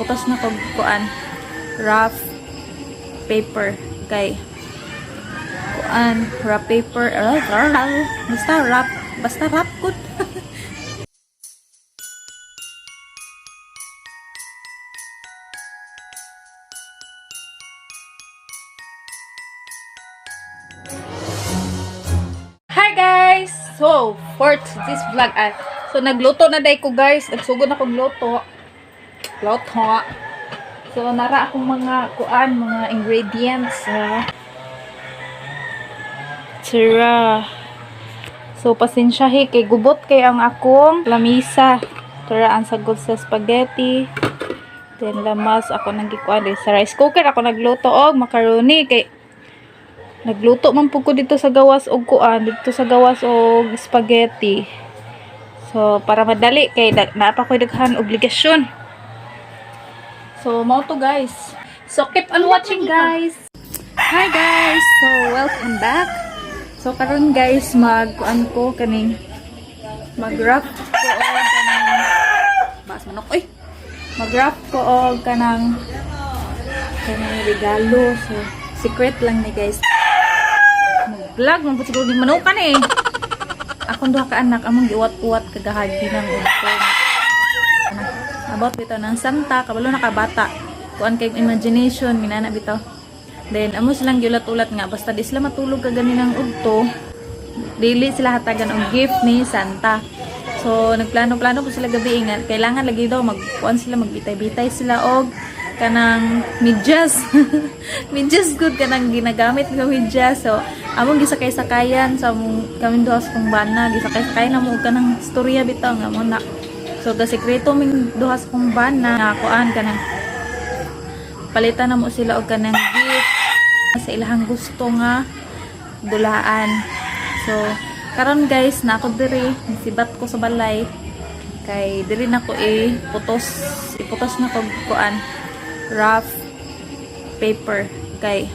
Iputos na ko kuan rough paper kay kuan wrap paper, basta wrap, basta wrap good. Hi guys! So, for this vlog, so nagluto na day ko, guys. Nagsugod na kong luto. Luto. So, nara akong mga kuan, mga ingredients. Tira. So, pasensyahi kay gubot kay ang akong lamisa. Tira ang sagot sa spaghetti. Then lamas ako nang gikuan sa rice cooker ako nagluto og macaroni kay nagluto man pud ko dito sa gawas og kuan, dito sa gawas og spaghetti. So para madali kay naa pa koy daghan obligasyon. So mao to, guys. So keep on watching, guys. Hi guys. So welcome back. So karon guys, mag kuan ko kaning mag-wrap ko og kanang bas manok oy. Mag-wrap ko og kanang regalo. So secret lang ni, guys. Mag-vlog man pud siguro di manukan eh. Akong duha ka anak among giuwat-uwat kagahagi ng udto. About bitaw ng Santa, kabalo na ka bata. Kuan kay imagination, minana bitaw. Then amo silang giulat-ulat nga basta di sila matulog kaganinang udto, dili sila hatagan og gift ni Santa. So nagplano-plano po sila gabi nga kailangan lagi daw magkuan sila, magbitay-bitay sila og kanang medyas. Medyas good, kanang ginagamit nga medyas. So among gisakay-sakayan sa among kaming duha sa kong bana, gisakay-sakayan namo og kanang storya bitaw nga mo na. So gasekreto ming duha sa kong bana nga kuan kanang palitan na mo sila og kanang gift sa ilahang gusto nga dulaan. So karon guys, na ako diri, sibat ko sa balay kay diri na ko iputos, iputos na ko kuan rough paper kay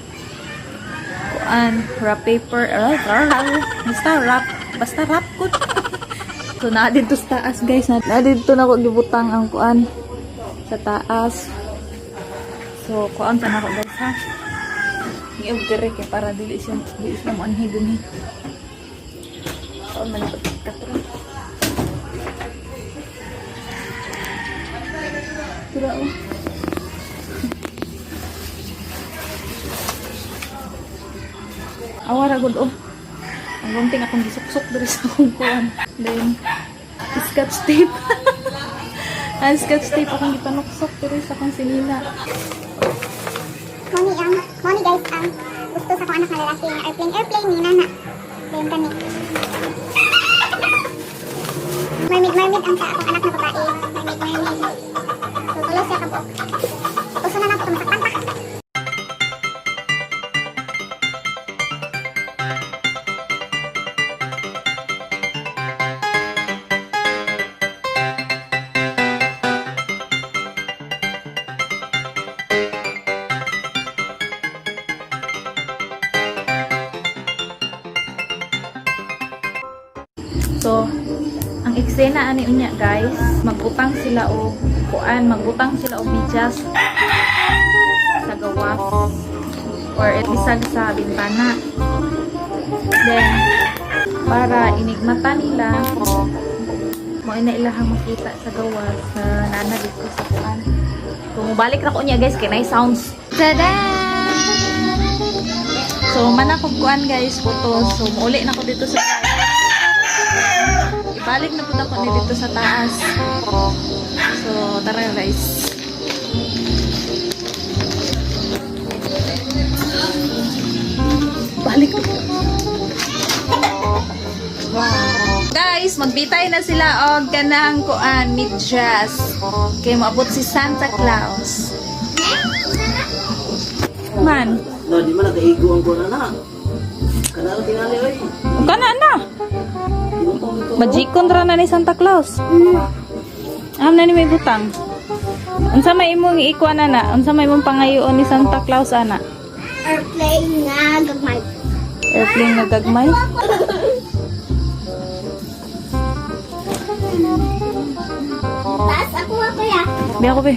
kuan wrap paper, basta wrap, basta wrap good. So naa dito sa taas, guys, na dito na ko gibutang ang kuan sa taas. So kuan sa nako, guys, ha. Ngiog dire kay para dili siya moanhi dinhi. So man katro. Tira oh. Awara gud oh. Ang gunting akong gisuksok diri sa akong kuan. Then scotch tape. Ang scotch tape akong gipanuksok diri sa akong sinina. Mao ni guys ang gusto sa akong anak na lalaki nga airplane, airplane ni nana. Then kani. Mermaid, mermaid ang sa akong anak na babae. Mermaid, mermaid. So tulo siya ka buok. Uso na lang po masaktan pa. So, ang eksena ani unya guys, magbutang sila og kuan, magbutang sila og medyas sa gawas or bisag sa bintana. Then para inigmata nila mo ina ilahang makita sa gawas sa nana dito sa kuan. So, mubalik ra ko niya guys kay nay sounds. Tada! So man ako kuan guys, photo. So muuli na ko dito sa ibalik na po ako ni dito sa taas. So, tara guys. Balik na po. Guys, magbitay na sila og kanang kuan medyas. Kay moabot si Santa Claus. Man, No, di man nakaigo ang kuno na. Kanang tingali oy. Kana na. Majikon ra na ni Santa Claus. Am na ni may butang. Unsa may imong ikuan na? Unsa may imong pangayoon ni Santa Claus ana? Airplane nga gagmay. Airplane nga gagmay? Taas ako kuya. Bi ako be.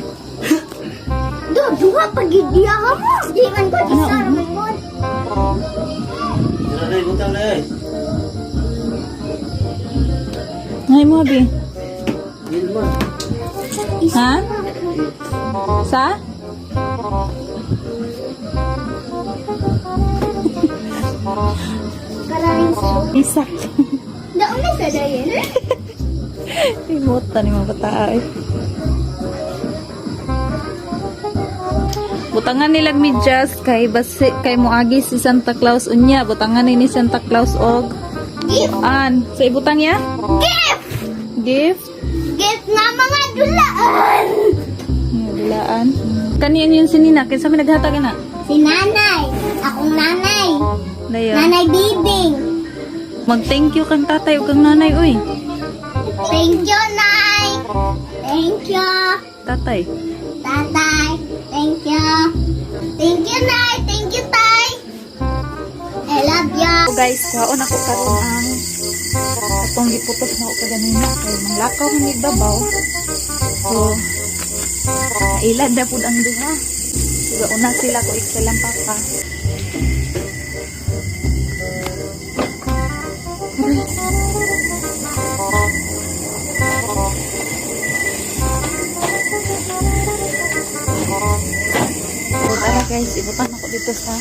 Duha pa gid diha mo. Di man ko isa ra man mo. Dira na, butang na eh. Ngay mo, Abi. Wilma. Ha? Sa? Kararing sa. Isak. Daon na sa dayon. Imutan ni mga bata ay. Butangan nilang medyas kay basi kay moagi si Santa Claus unya butangan ni Santa Claus og Gift. an sa ibutang ya Gift. Gift. Gift nga mga dulaan. Nga, dulaan kaniyan yun si Nina kinsa may naghatag na? Si nanay. Akong nanay. Dayon. Nanay Bibing. Mag thank you kang tatay ug kang nanay uy. Thank you, Nay. Thank you, Tatay. Tatay. Thank you. Thank you, Nay. Thank you, Tay. I love you. So guys, kuhaon ako karon ang atong giputos na ako kaganina kay manglakaw man mig babaw. So nailad na pud ang duha. So una sila ko silang papa. So tara guys, ibutang ako dito sa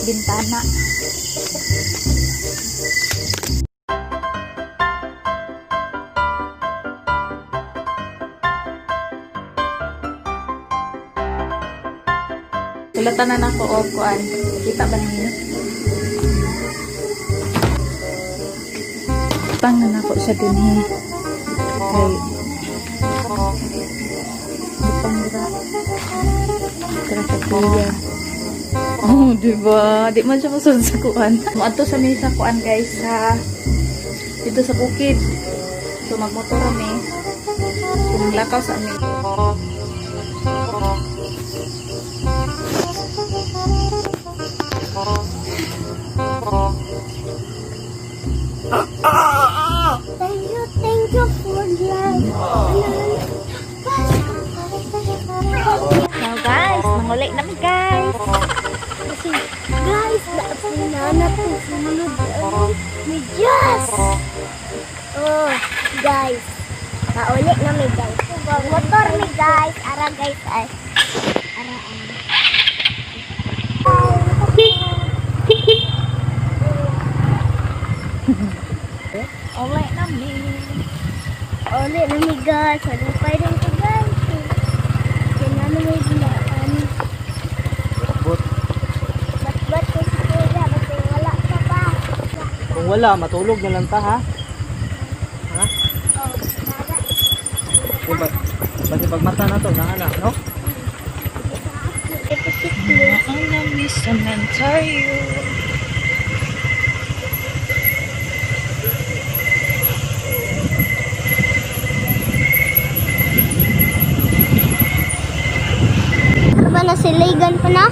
bintana. Sulatan na nako og kuan. Kita ba ninyo? Tang na nako siya dinhi. Kay butang dira. Dira sa kuya. Oh, di ba? Di man siya masunod sa kuan. Muadto sa mi sa kuan guys sa dito sa bukid. So magmotor kami. Kung lakaw sa amin. Thank you for love. Now guys, mangulay namin guys. Kasi, guys, dapat na natin sumunod ang medyas. Oh, guys. Paulit na may guys. Motor mi guys. Ara guys ay. Ara ay. Ulay namin. Ulit na mi guys. Malupay din ko guys. Kaya na may bilaan. But, Bat-bat ko si kuya. Basta wala ka pa. kung wala, matulog na lang ta ha. Ha? Oh, tara. Kung ba, basta pagmata na to, na anak, no? Ito si kuya. Ang nami cementerio. Ano ba na si Legan pa na?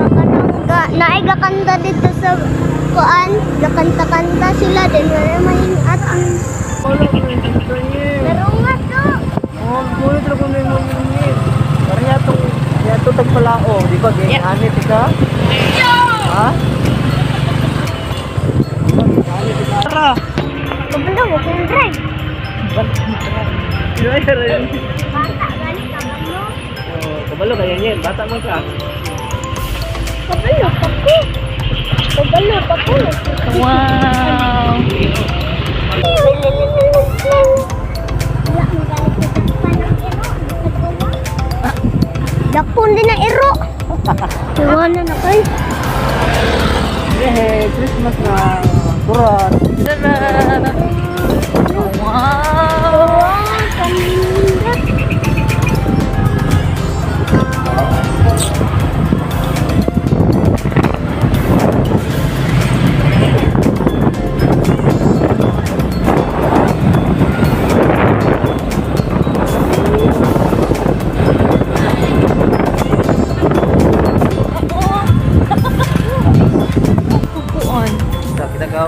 Nakanangga, naigakanta dito sa kuan, gakanta-kanta sila din wala mahingat. Wala ko yung Pero nga to. Oh, gulit ra ko na yung mga Parang yatong, yato tagpalao, di ba? Ganyan, anit ka? Ha? Tara! Kabalo mo kung drive. Bata Bata gani kabalo. Oh, kabalo kaya niyan, bata man ka. Kabalo pa ko. Kabalo pa ko. Wow! Wala mo gani ko pa ng iro. Dakpon din ang iro. Iwanan na kayo. Yehey, Christmas na. Kuran. Tara! Wow! Wow, kanindot. Kukuon. Sa kita ka.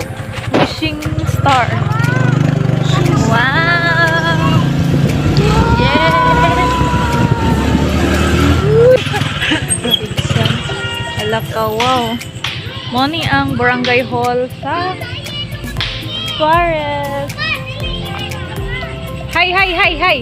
Wishing star. Wow! Wow. Mao ni ang barangay hall sa Suarez. Hi, hi, hi, hi.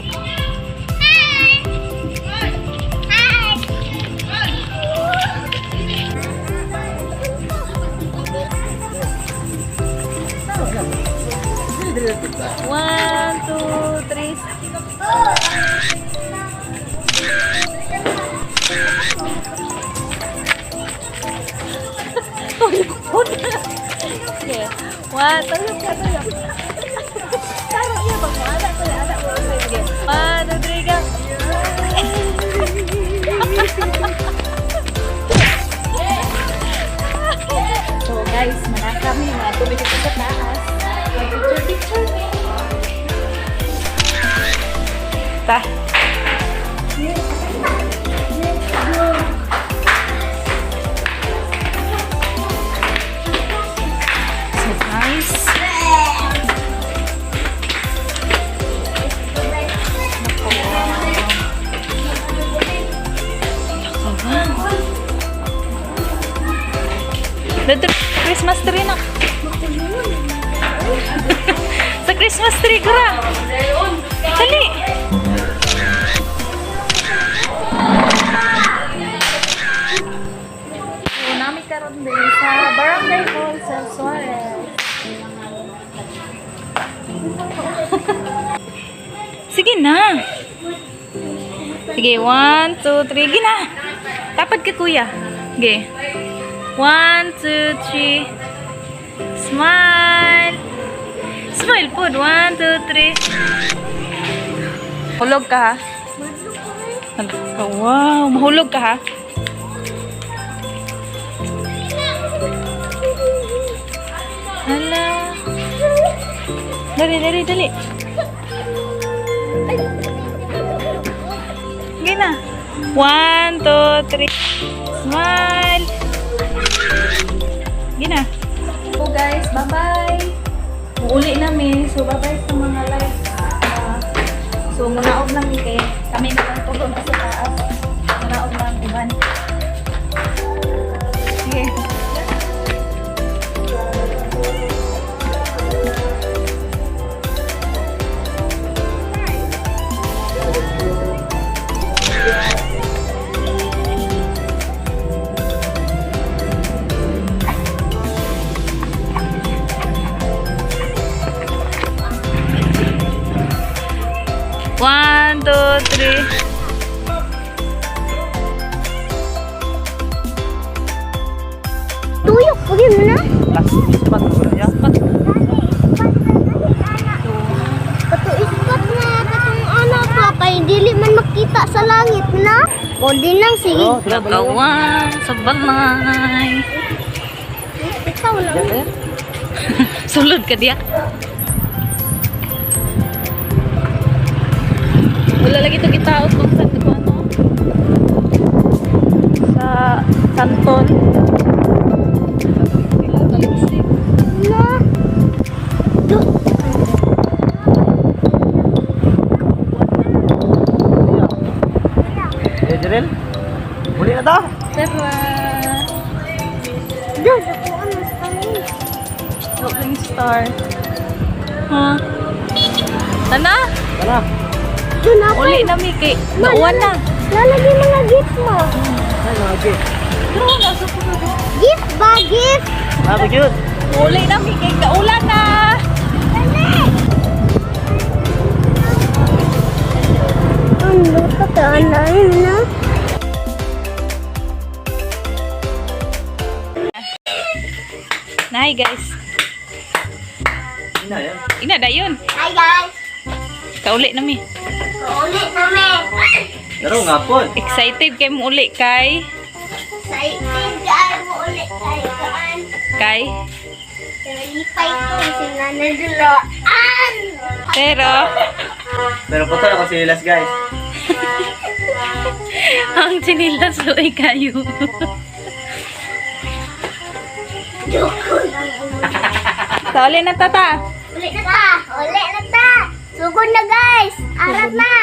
One, two, three. Tuyok. Okay. One, tuyok ka, tuyok. Tama iya ba? Anak ko, anak ko. Sige. One, two, three, go. So guys, manakami, mga tubig dito sa taas. Picture, picture me. Ta. So guys, dito Christmas tree na. Sa Christmas tree, kura. Dali. So, nami karon din sa Barangay Hall sa Suarez. Sige na. Sige, one, two, three. Gina. Tapad ka, kuya. Sige. One, two, three. Smile. Smile po. One, two, three. Hulog ka, ha? Wow, mahulog ka, ha? Hala. Dali, dali, dali. Sige na. One, two, three. Smile. Sige na. So guys, bye-bye. Muuli nami. So bye-bye sa mga live. So munaog lang mi kay kami na tulog na sa taas. Munaog lang uban. Sige. One, two, three. Tuyok po yun na. Last spot ko na niya. Kato ispat na katong ano pa kay dili man makita sa langit na. O di lang sige. Oh, tara, balaw. Nagawa sa balay. Ikaw lang. Sulod ka diya. Wala lagi ito gitaot kung sa ito ano. Sa Canton. Wala, taliksik. Na. Du. Eh, Jerel. Muli na ta. Tara. Du, dako ano sa kami. Rolling star. Ha? Tana? Tara. Du na Uli na mi kay nauwan na. Lalagay mga gift mo. Ano, okay. Pero na sa puno. Gift ba gift? Ah, yun. Uli na mi kay kaulan na. Ang luto ka ano na. Nay guys. Ina yan. Ina dayon. Hi guys. Kauli na mi. Ulit kami. Laro nga po. Excited kay mo uli kay Sa itin mo ulit kay kaan. kay Lipay ko sila naduloan. pero Pero po ako si Lilas, guys. ang chinilas luoy kayo. Kauli na tata. Ulit na ta! Ulit na ta! Sugod na guys! Arat na!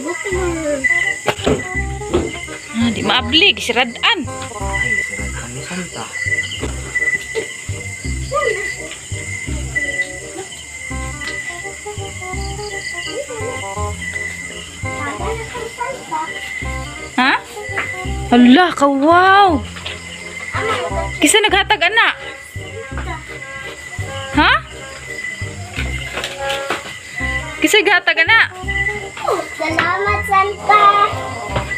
Bukler. Ah, di maabli, siradan. Ay, siradan ni Santa. Ha? Hala, ka wow. Kisa naghatag ana? Ha? Kisa naghatag ana? Salamat, Santa.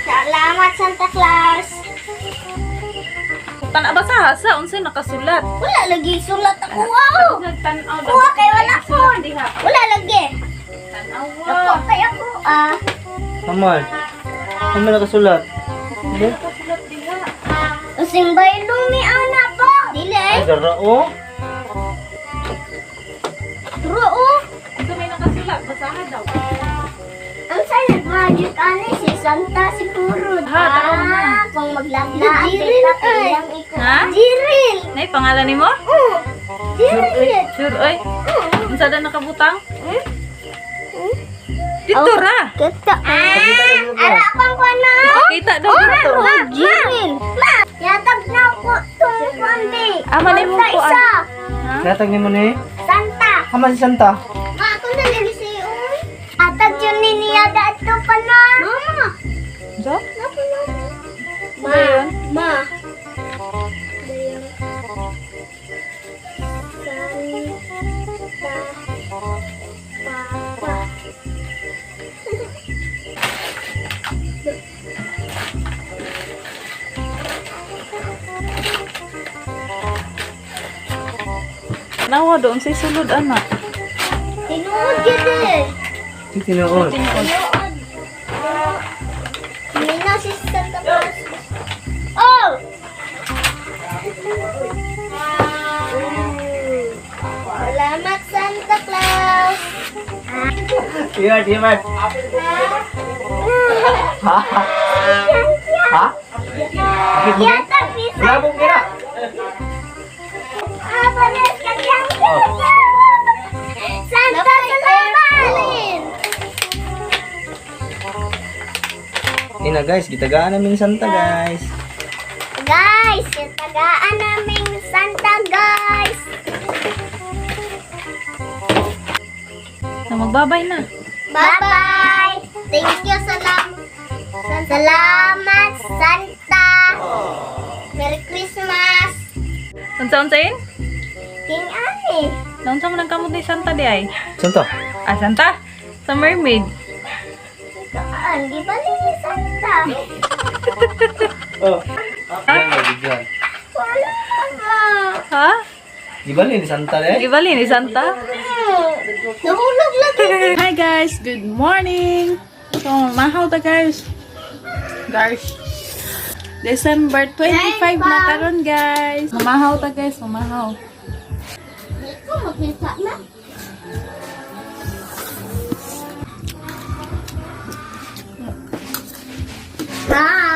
Salamat, Santa Claus. Tana ba sa hasa unsay nakasulat? Wala lagi sulat ako. Wow! Nagtan-aw Kuha kay wala phone. Wala lagi. Tan-aw. Dako kay ako ah. Amal. Ano nakasulat? Hindi. Nakasulat diha. Using baylo mi ana po. Dili Ay, ay. dara oh. Turo oh. Unsa may nakasulat? Basahan daw. Ang sa nag-magic ani si Santa siguro. Ha, tanaw na. Ah, kung maglaklaan kita kailang iko. Ha? Jiril. Nay pangalan nimo? Oh. Jiril. Sure oy. Unsa da nakabutang? Hmm? Dito ra. Kita. Ah, ara pang kuan na. Kita daw dito. Ma, Jiril. Ma, yatag na ako tong kuan be. Ah, manay mo Santa kuan. isa. Ha? Natag ni mo ni? Santa. Ama si Santa. Ma, ako na lagi si Uy. Atag yun ni niya dato pa na. Mama. Unsa? Napa na. Ma. Ano yun? Ma. Dayang. Santa. Papa. Nawa doon sa sulod ana. Tinuod yun eh. Si tinuod. Tinuod. Mina si Santa Claus. Oh! Salamat, Santa Claus. Iwan, iwan. Ha? Ha? Akit mo ni? Yata, bisa. Labog nila. Ah, pares ka dyan. Santa, salamat! Ina guys, gitagaan namin ni Santa guys. Guys, tagaan namin Santa, guys. Na magbabay na. Bye-bye! Thank you, salam. Salamat, Santa. Merry Christmas. Unsa unsain? King Ani. Naunsa man ang kamot ni Santa di ay? Santa. Ah, Santa? Sa mermaid. Kaan, di ba ni Santa? Oh. Yan, bigyan. Wala ba? Ha? Di ba ni Santa eh? Gibali ni Santa? Nahulog lagi. Hi guys, good morning. So, mahaw ta guys. Guys. December 25 na karon guys. Mamahaw ta guys, mamahaw. Di ko makita na. Hi.